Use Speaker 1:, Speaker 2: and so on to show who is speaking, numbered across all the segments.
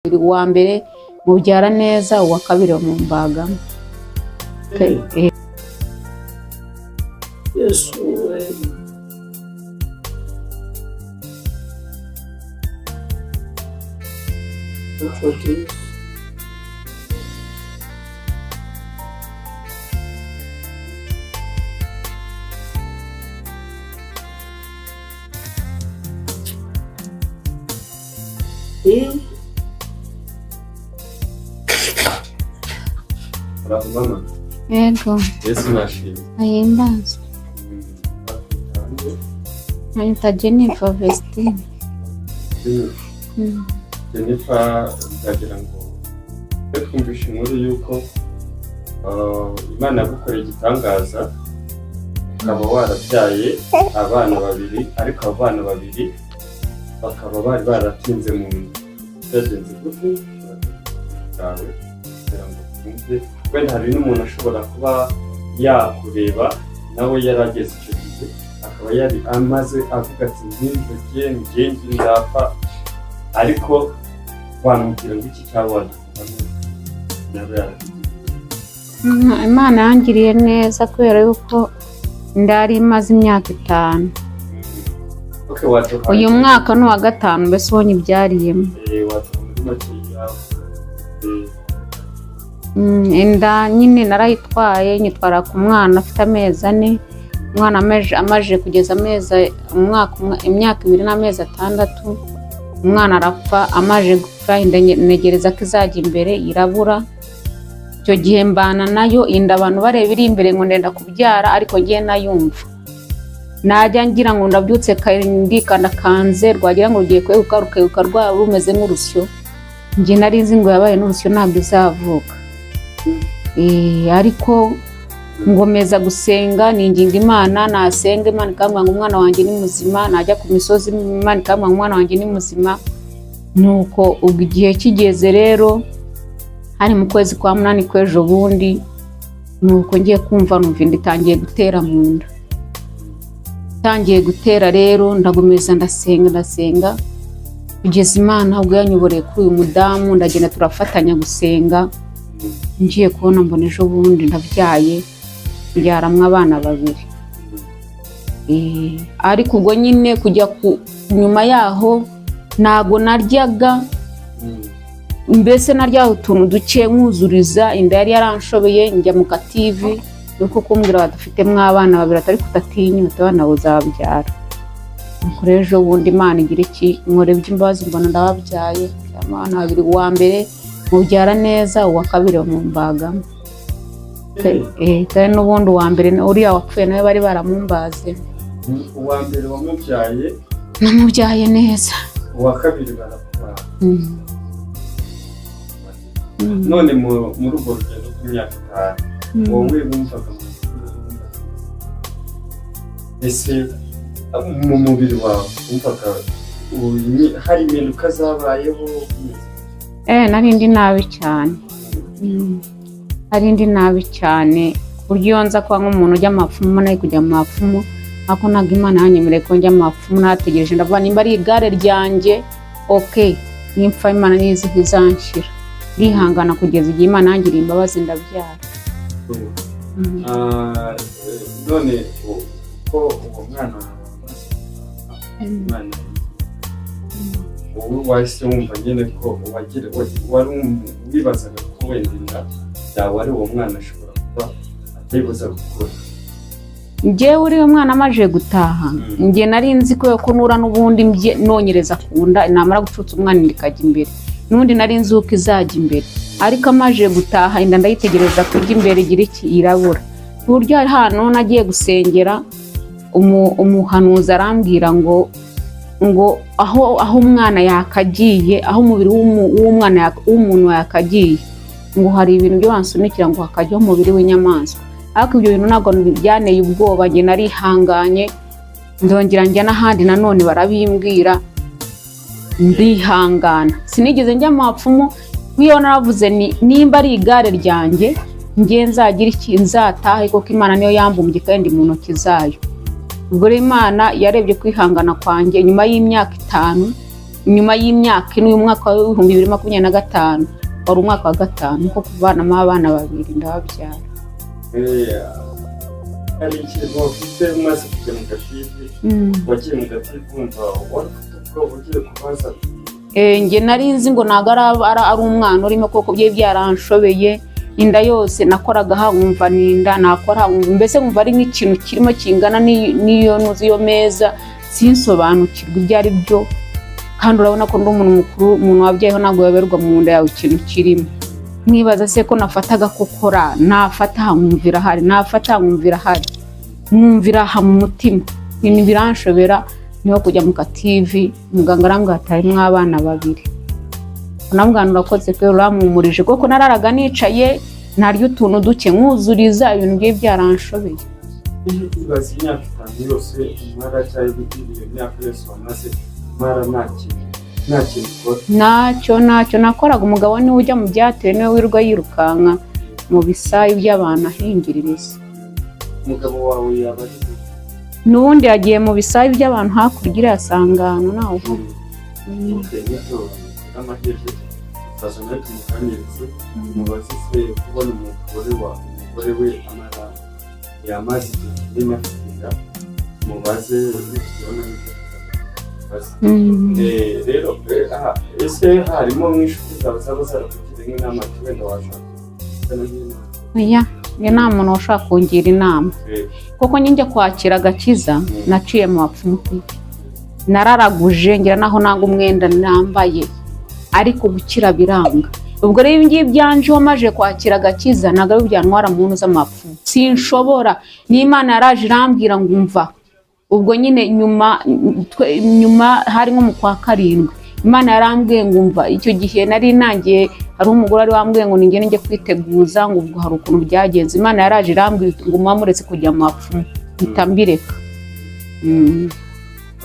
Speaker 1: Uwa mbere mubyara neza, uwa kabiri bamumbagamo.
Speaker 2: Yesu we. Nshuti.
Speaker 3: Muraho mama.
Speaker 1: Yego.
Speaker 3: Yesu nashimwe.
Speaker 1: Ahimbazwe. Nkanyita Jennifer Vestine.
Speaker 3: Jennifer, ndagira ngo twe twumvishe inkuru y'uko Imana yagukoreye igitangaza, ukaba warabyaye abana babiri, ariko abo bana babiri bakaba bari baratinze mu nda. Byagenze gute bwawe kugira ngo twumve? Wenda hari n'umuntu ashobora kuba yakureba nawe yarageze icyo gihe, akaba yari amaze avuga ati: "Ntimvuge njye nzapfa," ariko wamubwira ngo iki cyaba wagivuga nawe yarabigize?
Speaker 1: Imana yangiriye neza kubera yuko ndari imaze imyaka 5.
Speaker 3: Okay, waduha
Speaker 1: Uyu mwaka ni uwa gatanu mbese ubonye ibyariyemo.
Speaker 3: Waduha muri makeya.
Speaker 1: Inda nyine narayitwaye, nyitwara ku mwana afite amezi 4. Umwana amaze kugeza amezi umwaka umwe, imyaka 2 n'amezi 6, umwana arapfa. Amaze gupfa, inda ntegereza ko izajya imbere, irabura. Icyo gihe mbana nayo inda, abantu bareba iri imbere ngo ndenda kubyara, ariko ngiye nayumva najya ngira ngo ndabyutse ndikanda kanze, rwagira ngo rugiye kweguka, rukeguka rwaba rumeze nk'urusyo. Njye nari nzi ngo yabaye n'urusyo, ntabwo izavuka. Ariko ngomeza gusenga, ninginga Imana, nasenga Imana ikambwira ngo umwana wanjye ni muzima, najya ku misozi Imana ikambwira ngo umwana wanjye ni muzima. Nuko ubwo igihe kigeze rero, hari mu kwezi kwa munani kw'ejo bundi, nuko ngiye kumva numva inda itangiye gutera mu nda. Itangiye gutera rero, ndagomeza ndasenga, ndasenga kugeza Imana ubwo yanyoboreye kuri uyu mudamu, ndagenda turafatanya gusenga. Ngiye kubona mbona ejo bundi ndabyaye, mbyaramwo abana babiri. Ariko ubwo nyine kujya ku nyuma yaho ntago naryaga, mbese naryaho utuntu duke nkuzuriza inda yari yaranshobeye. Njya mu kativi nuko kumbwira badufitemo abana babiri, atari kutatinyuta abana uzababyara. Nuko rero ejo bundi Imana igira iki, nkora iby'imbabazi, mbona ndababyaye abana babiri. Uwa mbere mubyara neza, uwa kabiri bamumbagamo. Kandi n'ubundi uwa mbere uriya wapfuye nawe bari baramumbaze.
Speaker 3: Uwa mbere wamubyaye?
Speaker 1: Namubyaye neza.
Speaker 3: Uwa kabiri barakubaga. None muri urwo rugendo rw'imyaka 5, wowe wumvaga mu mutima, ese mu mubiri wawe wumvaga hari impinduka zabayeho?
Speaker 1: Nari ndi nabi cyane. Nari ndi nabi cyane, ku buryo iyo nza kuba nk'umuntu ujya mu mapfumu nari kujya mu mapfumu, ariko ntabwo Imana yanyemereye ko njya mu mapfumu. Nategereje, ndavuga nimba ari igare ryanjye, okay, nimpfa Imana nizi aho izanshyira. Ndihangana kugeza igihe Imana yangiriye imbabazi ndabyara.
Speaker 3: None uko uwo mwana wamaze, umwana wowe wahise wumva nyine ko wari wibazaga ko wenda inda yawe ari uwo mwana ashobora kuba atayibuza gukura?
Speaker 1: Njyewe uriya mwana amaze gutaha, njye nari nzi ko nura n'ubundi nonyereza ku nda, namara gucutsa umwana inda ikajya imbere. N'ubundi nari nzi uko izajya imbere, ariko amaze gutaha inda ndayitegereza kujya imbere, igira iki, irabura. Ku buryo hari ahantu nagiye gusengera, umuhanuzi arambwira ngo aho umwana yakagiye, aho umubiri w'umwana w'umuntu yakagiye, ngo hari ibintu byo bansunikira ngo hakajyaho umubiri w'inyamaswa. Ariko ibyo bintu ntabwo byaneye ubwoba, njye narihanganye, ndongera njya n'ahandi nanone barabimbwira, ndihangana. Sinigeze njya mu mapfumu. Nk'iyo naravuze ni nimba ari igare ryanjye, njye nzagira iki, nzatahe, kuko Imana niyo yambumbye kandi mu ntoki zayo. Ubwo rero Imana yarebye kwihangana kwanjye, nyuma y'imyaka 5 Nyuma y'imyaka ine, uyu mwaka wa 2025 wari umwaka wa gatanu ko kuvanamo abana babiri, ndababyara.
Speaker 3: Hari ikintu wafite umaze kujya mu gativi? Wagiye mu gativi wumva wari ufite ubwoba ugiye kubaza ati?
Speaker 1: Njye nari nzi ngo ntabwo ari umwana urimo, kuko byari byaranshobeye. Inda yose nakoraga aha nkumva ni inda, nakora aha nkumva, mbese nkumva ari nk'ikintu kirimo kingana n'iyo nuzi iyo meza, sinsobanukirwa ibyo ari byo. Kandi urabona ko ndi umuntu mukuru, umuntu wabyayeho ntabwo yaberwa mu nda yawe ikintu kirimo. Mwibaza se ko nafataga kokora, nafata aha nkumva irahari, nafata aha nkumva irahari, nkumvira aha mu mutima, ibintu biranshobera. Niho kujya mu kativi, muganga arambwira ati harimo abana babiri. Namubwira urakoze pe, urampumurije, kuko nararaga nicaye narya utuntu duke nkuzuriza, ibintu byari byaranshobeye.
Speaker 3: Ibaze imyaka 5 yose umara, cyangwa iyo myaka yose wamaze umara nta kintu ukora.
Speaker 1: Ntacyo, ntacyo nakoraga. Umugabo niwe ujya mu byatewe, niwe wirirwa yirukanka mu bisayu by'abantu ahingiririza.
Speaker 3: Umugabo wawe yaba ari he?
Speaker 1: N'ubundi yagiye mu bisayu by'abantu hakurya iriya sangano nawe uhari.
Speaker 3: Okay, nibyo amahirwe tuzaza nawe tumuganirize, tumubaze se kubona umugore we amara yamaze igihe kinini afite inda, tumubaze nitubona n'ibyo tuzamubaza. Rero aha, ese harimo nk'inshuti zawe zaba zarakugiriye nk'inama ati wenda washaka hirya no hino?
Speaker 1: Oya, njye nta muntu washaka kungira inama, kuko njya kwakira agakiza naciye mu bapfumu pe. Nararaguje ngira naho nanga umwenda nambaye, ariko gukira biranga. Ubwo rero ibi ngibi byanjeho maje kwakira agakiza, ntabwo ari byantwara mu ntu z'amapfumu, sinshobora. N'Imana yaraje irambwira ngo umva. Ubwo nyine nyuma nyuma hari nko mu kwa karindwi, Imana yarambwiye ngo umva. Icyo gihe nari nangiye, hari umugore wari wambwiye ngo ningende njye kwiteguza, ngo ubwo hari ukuntu byagenze. Imana yaraje irambwira ngo muba muretse kujya mu bapfumu, mpita mbireka.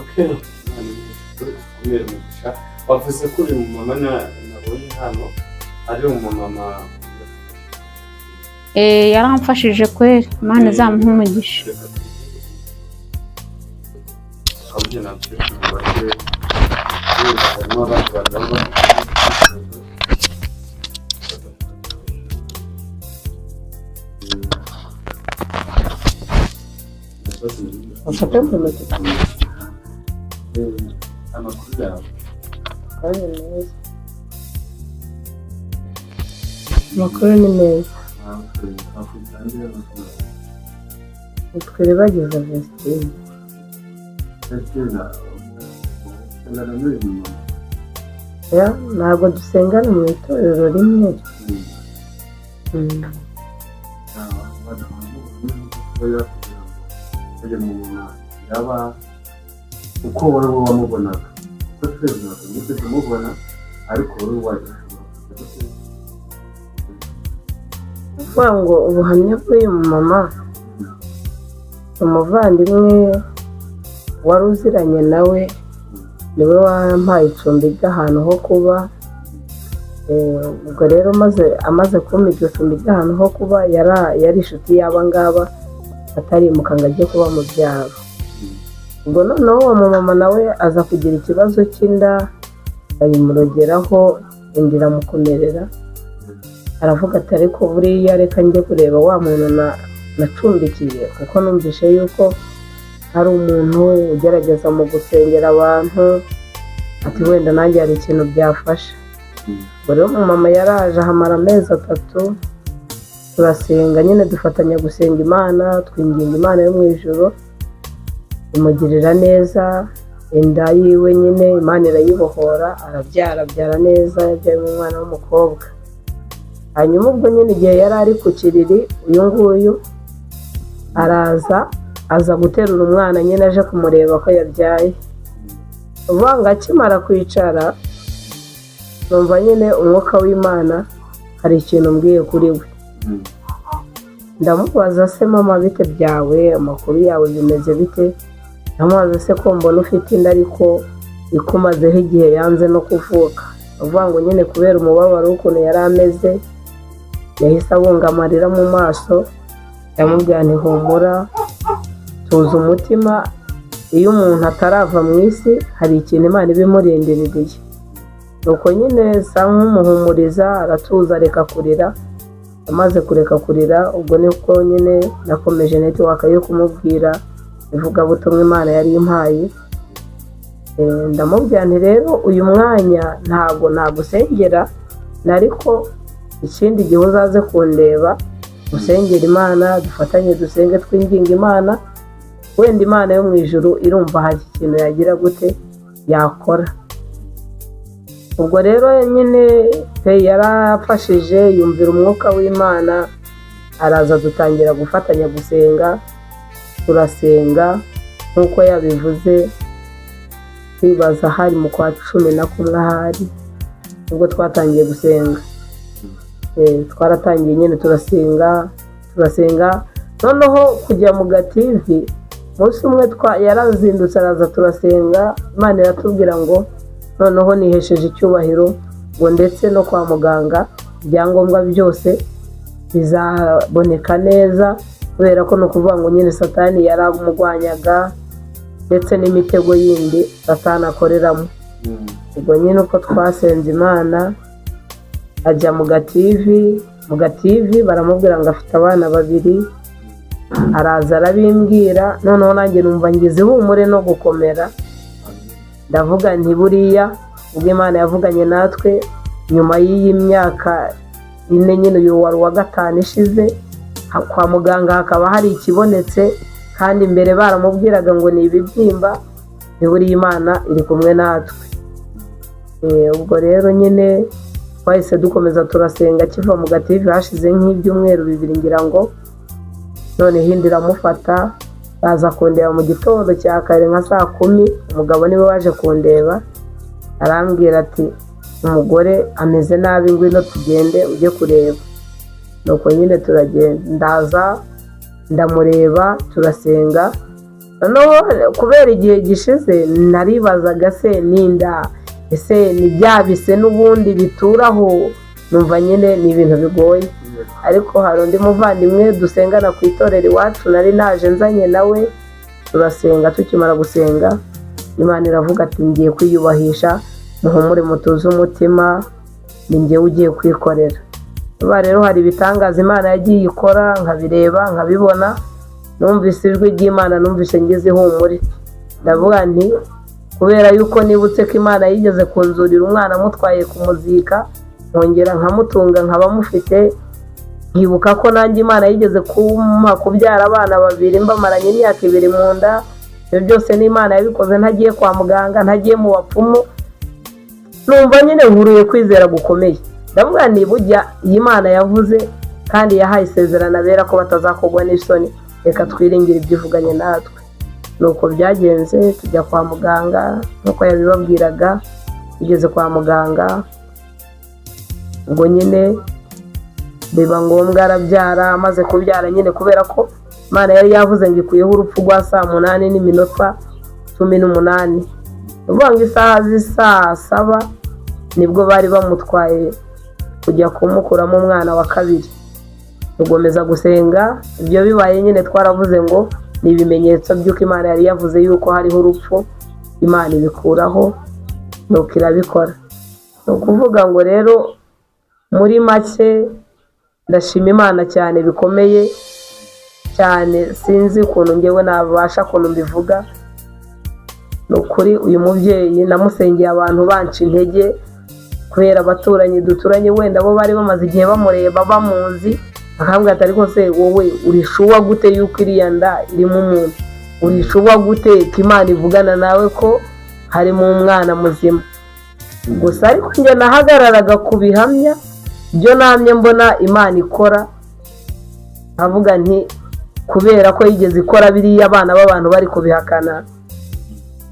Speaker 3: Okay, Imana ikomere umugisha. Wavuze ko uyu mumama nabonye hano ari umumama?
Speaker 1: Yaramfashije kweri, Imana izamuhe umugisha.
Speaker 3: Reka tukabugena twe tumubaze wenda harimo abandi bantu baba bafite ibitekerezo.
Speaker 2: Ufate mu ntoki.
Speaker 3: Amakuru yawe?
Speaker 2: Kandi meza, amakuru ni meza. Twiribagiza Vestine. Ya, ntabwo dusengana mu itorero rimwe.
Speaker 3: Yaba uko wowe wamubonaga, kuko twese ntabwo nigeze mubona, ariko wowe wajya ushobora
Speaker 2: Kuvuga ngo ubuhamya bw'uyu mumama, umuvandimwe wari uziranye nawe niwe wampaye icumbi ry'ahantu ho kuba. Ubwo rero amaze kumpa iryo cumbi ry'ahantu ho kuba, yari inshuti y'aba ngaba, atarimuka ngo ajye kuba mu byaro. Ubwo noneho uwo mumama nawe aza kugira ikibazo cy'inda, bayimurogeraho, inda iramukomerera. Aravuga ati ariko buriya reka njye kureba wa muntu nacumbikiye, kuko numvise yuko hari umuntu ugerageza mu gusengera abantu, ati wenda nanjye hari ikintu byafasha. Ubwo rero umumama yaraje ahamara amezi 3, turasenga nyine, dufatanya gusenga Imana, twinginga Imana yo mu ijuru, imugirira neza, inda yiwe nyine Imana irayibohora, arabyara, abyara neza, yabyayemo umwana w'umukobwa. Hanyuma ubwo nyine igihe yari ari ku kiriri, uyu nguyu araza, aza guterura umwana nyine aje kumureba ko yabyaye. Uvuga ngo akimara kwicara, numva nyine umwuka w'Imana hari ikintu umbwiye kuri we. Ndamubaza se mama bite byawe, amakuru yawe bimeze bite? Ndamubaza se ko mbona ufite inda ariko ikumazeho igihe yanze no kuvuka? Uvuga ngo nyine kubera umubabaro w'ukuntu yari ameze, yahise abunga amarira mu maso. Ndamubwira nti humura, tuza umutima, Iyo umuntu atarava mu isi, hari ikintu Imana iba imurindiririye. Nuko nyine sa nk'umuhumuriza, aratuza, areka kurira. Amaze kureka kurira, ubwo nibwo nyine nakomeje network yo kumubwira ivugabutumwa Imana yari impaye. Ndamubwira nti: "Rero uyu mwanya ntabwo nagusengera, ariko ikindi gihe uzaze kundeba usengera Imana, dufatanye dusenge, twinginga Imana. Wenda Imana yo mu ijuru irumva hari ikintu yagira gute yakora." Ubwo rero nyine pe, yarafashije, yumvira umwuka w'Imana, araza, dutangira gufatanya gusenga, turasenga nk'uko yabivuze. Twibaza hari mu kwa 11 ahari ubwo twatangiye gusenga. Twaratangiye nyine turasenga, turasenga. Noneho kujya mu gativi, umunsi umwe yarazindutse araza, turasenga. Imana iratubwira ngo noneho nihesheje icyubahiro, ngo ndetse no kwa muganga ibyangombwa byose bizaboneka neza, kubera ko ni ukuvuga ngo nyine Satani yaramugwanyaga, ndetse n'imitego yindi Satani akoreramo. Ubwo nyine uko twasenze Imana, ajya mu gativi. Mu gativi baramubwira ngo afite abana babiri. Araza arabimbwira, noneho nanjye numva ngize ihumure no gukomera. Ndavuga nti: "Buriya ubwo Imana yavuganye natwe nyuma y'iyi myaka 4 nyine, uyu wari uwa gatanu ishize, kwa muganga hakaba hari ikibonetse, kandi mbere baramubwiraga ngo ni ibibyimba, ni buriya Imana iri kumwe natwe." Ubwo rero nyine twahise dukomeza turasenga. Kiva mu gativi hashize nk'ibyumweru 2 ngira ngo, noneho indi iramufata. Baza kundeba mu gitondo cya kare nka saa 10. Umugabo niwe waje kundeba, arambwira ati: "Umugore ameze nabi, ngwino tugende ujye kureba." Nuko nyine turagenda, ndaza ndamureba, turasenga. Noneho kubera igihe gishize naribazaga: se ninda, ese ni bya bise n'ubundi bituraho? Numva nyine ni ibintu bigoye. Ariko hari undi muvandimwe dusengana ku itorero iwacu, nari naje nzanye nawe, turasenga. Tukimara gusenga, Imana iravuga ati: "Ngiye kwiyubahisha, muhumure, mutuze umutima, ni njyewe ugiye kwikorera." Uba rero hari ibitangaza Imana yagiye ikora, nkabireba, nkabibona. Numvise ijwi ry'Imana, numvise ngize ihumure. Ndavuga nti kubera yuko nibutse ko Imana yigeze kunzurira umwana amutwaye kumuzika, nkongera nkamutunga, nkaba mufite, nkibuka ko nanjye Imana yigeze kumpa kubyara abana babiri mbamaranye imyaka 2 mu nda, ibyo byose n'Imana yabikoze ntagiye kwa muganga, ntagiye mu bapfumu. Numva nyine nkuruye kwizera gukomeye. Ndavuga nti bujya iyi Mana yavuze kandi yahaye isezerano abera ko batazakogwa n'isoni, reka twiringire ibyo ivuganye natwe. Nuko byagenze, tujya kwa muganga nk'uko yabibabwiraga. Tugeze kwa muganga, ubwo nyine biba ngombwa arabyara. Amaze kubyara nyine, kubera ko Imana yari yavuze ngo ikuyeho urupfu rwa saa 8:18, ni ukuvuga ngo isaha z'isaa 7 nibwo bari bamutwaye kujya kumukuramo umwana wa kabiri. Tugomeza gusenga. Ibyo bibaye nyine, twaravuze ngo ni ibimenyetso by'uko Imana yari yavuze yuko hariho urupfu, Imana ibikuraho, nuko irabikora. Ni ukuvuga ngo rero muri make ndashima Imana cyane bikomeye cyane. Sinzi ukuntu ngewe nabasha ukuntu mbivuga. Ni ukuri uyu mubyeyi namusengeye abantu banca intege, kubera abaturanyi duturanye wenda bo bari bamaze igihe bamureba, bamuzi, bakambwira ati: "Ariko se wowe uri sure gute yuko iriya nda irimo umuntu? Uri sure gute ko Imana ivugana nawe ko harimo umwana muzima?" Gusa ariko njye nahagararaga ku bihamya byo namye mbona Imana ikora, nkavuga nti kubera ko yigeze ikora biriya abana b'abantu bari kubihakana,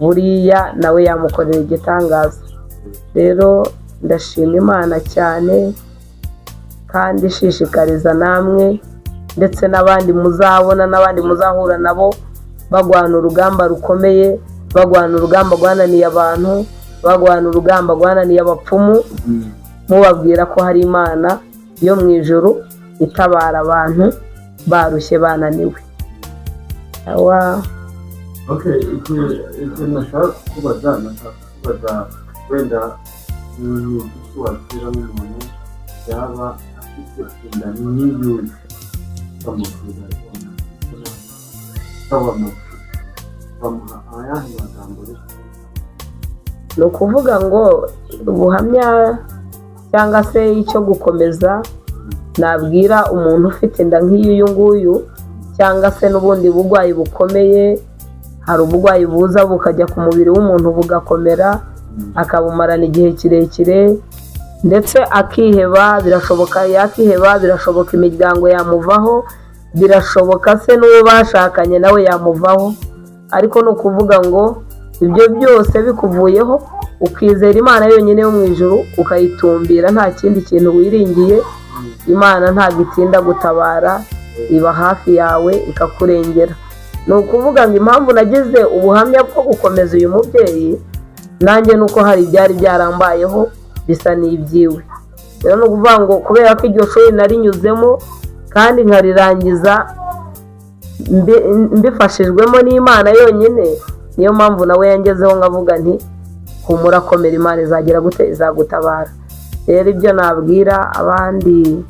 Speaker 2: buriya nawe yamukorera igitangaza. Rero ndashima Imana cyane, kandi ishishikariza namwe ndetse n'abandi muzabona n'abandi muzahura nabo bagwana urugamba rukomeye, bagwana urugamba rwananiye abantu, bagwana urugamba rwananiye abapfumu, mubabwira ko hari Imana yo mu ijuru itabara abantu barushye, bananiwe. Awa.
Speaker 3: Okay, iki nashaka kukubaza wenda ni iki wabwira nk'umuntu yaba afite inda nk'iyuyu, ukamubwira wamuha ayahe magambo yo?
Speaker 2: Ni ukuvuga ngo ubuhamya cyangwa se icyo gukomeza nabwira umuntu ufite inda nk'iy'uyu nguyu, cyangwa se n'ubundi burwayi bukomeye. Hari uburwayi buza bukajya ku mubiri w'umuntu bugakomera, akabumarana igihe kirekire, ndetse akiheba. Birashoboka yakiheba, birashoboka imiryango yamuvaho, birashoboka se n'uwo bashakanye nawe yamuvaho. Ariko ni ukuvuga ngo ibyo byose bikuvuyeho, ukizera Imana yonyine yo mu ijuru, ukayitumbira nta kindi kintu wiringiye, Imana ntabwo itinda gutabara, iba hafi yawe ikakurengera. Ni ukuvuga ngo impamvu nagize ubuhamya bwo gukomeza uyu mubyeyi, nanjye ni uko hari ibyari byarambayeho bisa n'ibyiwe. Rero ni ukuvuga ngo kubera ko iryo shuri narinyuzemo kandi nkarirangiza mbifashijwemo n'Imana yonyine, niyo mpamvu nawe yangezeho nkavuga nti: "Humura, komera, Imana izagira gute? Izagutabara." Rero ibyo nabwira abandi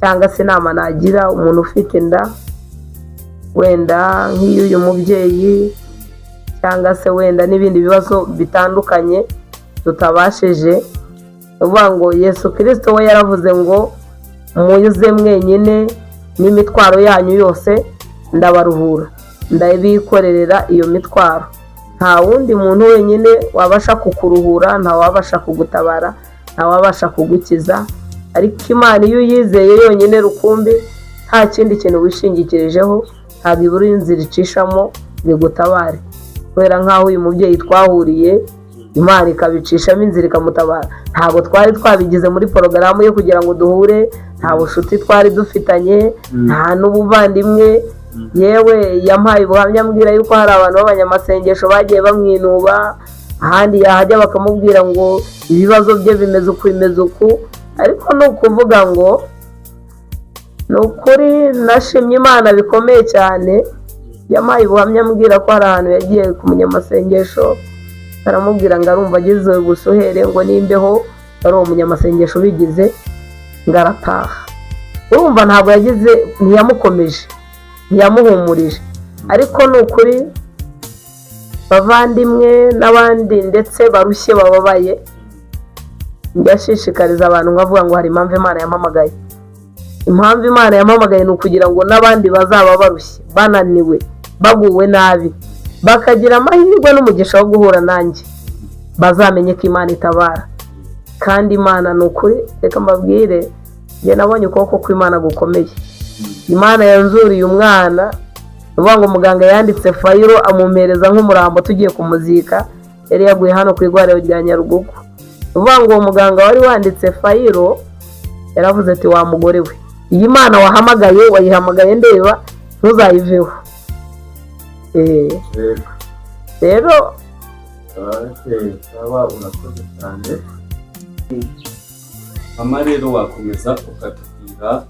Speaker 2: cyangwa se inama nagira umuntu ufite inda wenda nk'iy'uyu mubyeyi, cyangwa se wenda n'ibindi bibazo bitandukanye tutabashije, ni ukuvuga ngo Yesu Kirisito we yaravuze ngo: "Muze mwenyine n'imitwaro yanyu yose, ndabaruhura, ndabikorerera iyo mitwaro." Nta wundi muntu wenyine wabasha kukuruhura, nta wabasha kugutabara, nta wabasha kugukiza, ariko Imana iyo uyizeye yonyine rukumbi, nta kindi kintu wishingikirijeho, ntabwo ibura inzira icishamo ngo igutabare. Kubera nk'aho uyu mubyeyi twahuriye, Imana ikabicishamo inzira ikamutabara. Ntabwo twari twabigize muri porogaramu yo kugira ngo duhure, nta bucuti twari dufitanye, nta n'ubuvandimwe. Yewe, yampaye ubuhamya ambwira yuko hari abantu b'abanyamasengesho bagiye bamwinuba, ahandi yahajya bakamubwira ngo ibibazo bye bimeze uku, bimeze uku. Ariko ni ukuvuga ngo ni ukuri nashimye Imana bikomeye cyane. Yampaye ubuhamya ambwira ko hari ahantu yagiye ku munyamasengesho, aramubwira ngo arumva agize ubusuhere, ngo n'imbeho, ari uwo munyamasengesho ubigize, ngo arataha. Urumva ntabwo yagize, ntiyamukomeje, ntiyamuhumurije. Ariko ni ukuri, bavandimwe n'abandi ndetse barushye, bababaye, njya ashishikariza abantu nkavuga ngo hari impamvu Imana yampamagaye. Impamvu Imana yampamagaye ni ukugira ngo n'abandi bazaba barushye, bananiwe, baguwe nabi, bakagira amahirwe n'umugisha wo guhura nanjye, bazamenye ko Imana itabara. Kandi Imana, ni ukuri, reka mbabwire, njye nabonye ukuboko kw'Imana gukomeye. Imana yanzuriye umwana. Ni ukuvuga ngo muganga yanditse fayiro amumpereza nk'umurambo tugiye kumuzika, yari yaguye hano ku igwariro rya Nyarugugu. Ni ukuvuga ngo uwo muganga wari wanditse fayiro yaravuze ati: "Wa mugore we, iyi Mana wahamagaye, wayihamagaye ndeba, ntuzayiveho."
Speaker 3: Yego.
Speaker 2: Rero
Speaker 3: Okay, sawa, urakoze cyane mama. Rero wakomeza ukatubwira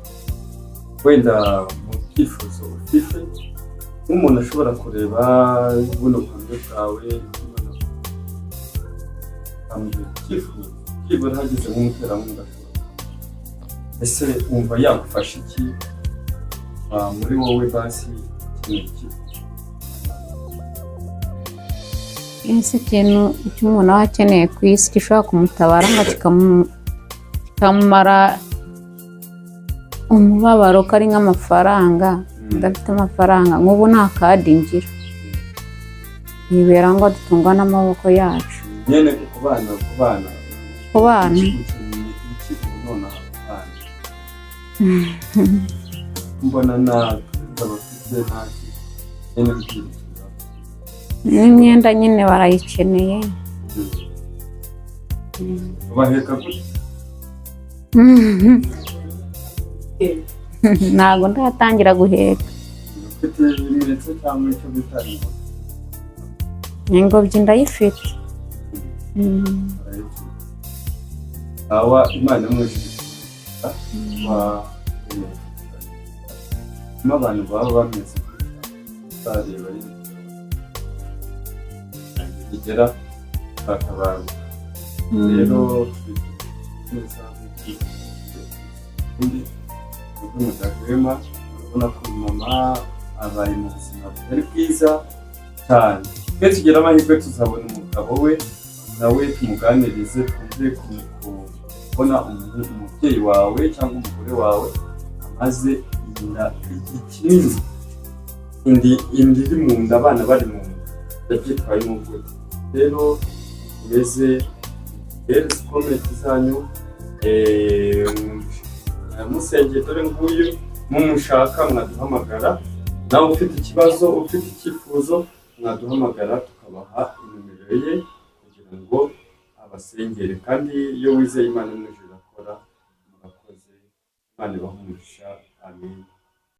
Speaker 3: wenda mu byifuzo ufite nk'umuntu ashobora kureba buno buhamya bwawe, akamubwira icyifuzo, byibura hagize nk'umuterankunga ashobora, ese wumva yagufasha iki? Muri wowe basi ikintu iki?
Speaker 1: Ese ikintu cy'umuntu aba akeneye ku isi gishobora kumutabara ngo kikamumara umubabaro, ko ari nk'amafaranga? Ndafite amafaranga, nk'ubu nta kadi ngira, nibera ngo dutungwa n'amaboko yacu.
Speaker 3: Nyine ku bana, ku bana.
Speaker 1: Ku bana.
Speaker 3: Ukeneye iki ubu nonaha ku bana? Mbona nta bafite, nta nyine ibyifuzo.
Speaker 1: N'imyenda nyine barayikeneye.
Speaker 3: Baheka gute?
Speaker 1: Ntabwo ndatangira guheka.
Speaker 3: Ufite ibimenyetso cyangwa icyo bita ingobyi?
Speaker 1: Ingobyi ndayifite.
Speaker 3: Barayifite. Awa, Imana imwishyura wa abantu baba bameze gutya bareba. kigera tuzatabaruka. Rero neza undi mudahwema, urabona ko mama abaye mu buzima butari bwiza cyane. Twe tugira amahirwe tuzabona umugabo we, nawe tumuganirize, twumve kubona umubyeyi wawe cyangwa umugore wawe amaze inda igihe kinini, indi iri mu nda, abana bari mu nda, yabyitwayemo gute? Rero mukomeze rero comment zanyu, musengeye. Dore nguyu, mumushaka mwaduhamagara. Nawe ufite ikibazo, ufite icyifuzo, mwaduhamagara tukabaha inimero ye kugira ngo abasengere. Kandi iyo wizeye Imana mu ijuru irakora. Murakoze, Imana ibahe umugisha, amen.